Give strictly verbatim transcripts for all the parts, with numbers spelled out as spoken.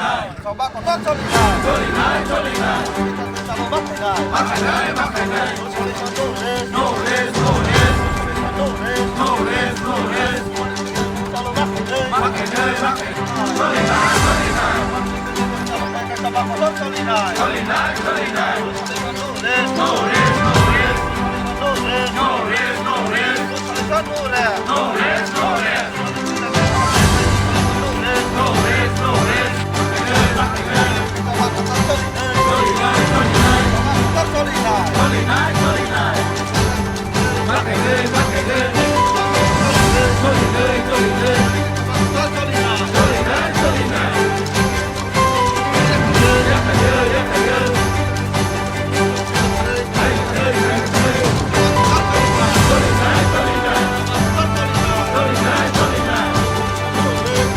Choba kotor cholinai. Cholinai, cholinai. Chalo ma khainai. Ma khainai, ma khainai. Solution no rest. No rest, no rest. Solution no rest. No rest, no rest. Chalo ma khainai. Ma khainai, ma khainai. Cholinai, cholinai. Choba kotor cholinai. Cholinai, cholinai. Solution no rest. No rest, no rest. Solution no rest. No rest, no rest. No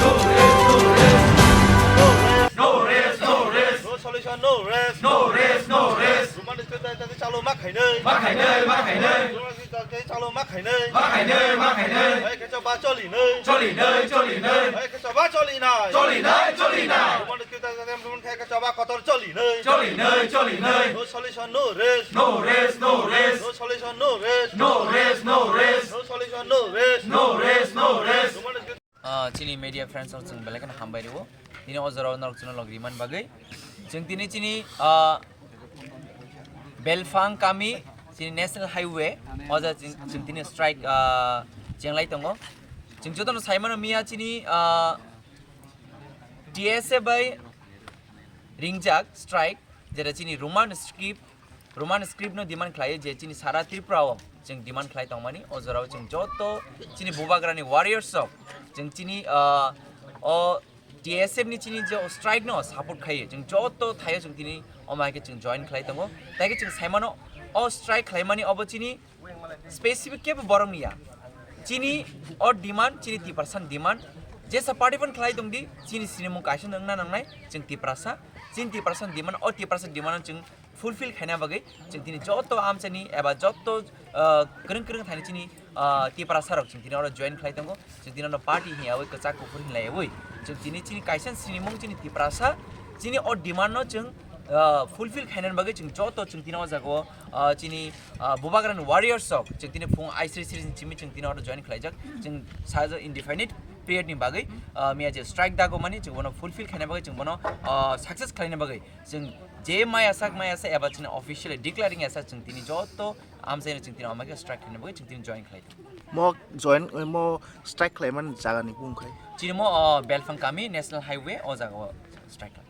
rest, no rest. No rest, no rest. No solution, no rest. No rest, no rest. Roman script tei chalo ma khainai. Ma khainai, ma khainai. Roman script tei chalo ma khainai. Ma khainai, ma khainai. Hai khe choba cholinai. Cholinai, cholinai. Hai khe choba cholinai. Cholinai, cholinai. Roman script tei Roman khe choba kotor cholinai. Cholinai, cholinai. No solution, no rest. No rest, no rest. No solution, no rest. No rest, no rest. No solution, no rest. No rest, no rest. Roman script Ah, chini media friends rok chwng belai kheno hambai rwo. Nini o jora o norok chwngno log riman bagwi. Chwng tini chini, ah, Belfang kami chini National Highway o jaga chwng, chwng tini strike, ah, chenglai tongo. Chwng jotono saimano miya chini, ah, T S F bai ringjak strike, jera chini Roman script Roman script no demand khlai je chini sara Tripura o chwng demand khlai tongmani, o jora o chwng joto chini bubagrani warriors rok chwng chini, ah, o T S F ni chini je o strike no support khai chwng joto thaio chwng tini omo hai khe chwng join khlai tongo. Tai khe chwng saimano o strike khlaimani obo chini specific kebo borok ni ya. Chini o demand chini Tiprasa ni demand jesa party phan khlai tongdi chini sinimung kaisa wngna nangnai chwng Tiprasa. Chini Tiprasa ni demand o Tiprasa demand no chwng fulfill khaina bagwi chwng tini joto amchaini eba joto, ah, kwrwng kwrwng thani chini, ah, Tiprasa rok chwng tini oro join khlai tongo. Chwng tini oro party hinyawi kwchak kuphur hinlaiwi chwng tini chini kaisa sinimung chini Tiprasa chini o demand no chwng, ah, fulfill khainani bagwi chwng joto chwng tini o jaga o, ah, chini, ah, bubagrani warriors rok chwng tini phung aisri sri chimi chwng tini oro join khlaijak. Chwng sajak indefinite period ni bagwi, ah, miya je strike dagomani chwng bono fulfill khaina bagwi chwng bono, ah, success khlaina bagwi chwng je maya sak maya sa eba chini officially declaring ya sa chwng tini joto amchaino chwng tini omo khe strike khlaina bagwi chwng tini join khlai tongo. Mo join, mo strike khlaimani jaga ni bung khai? Chini mo, ah, Belfang kami National Highway o jaga o strike khlai.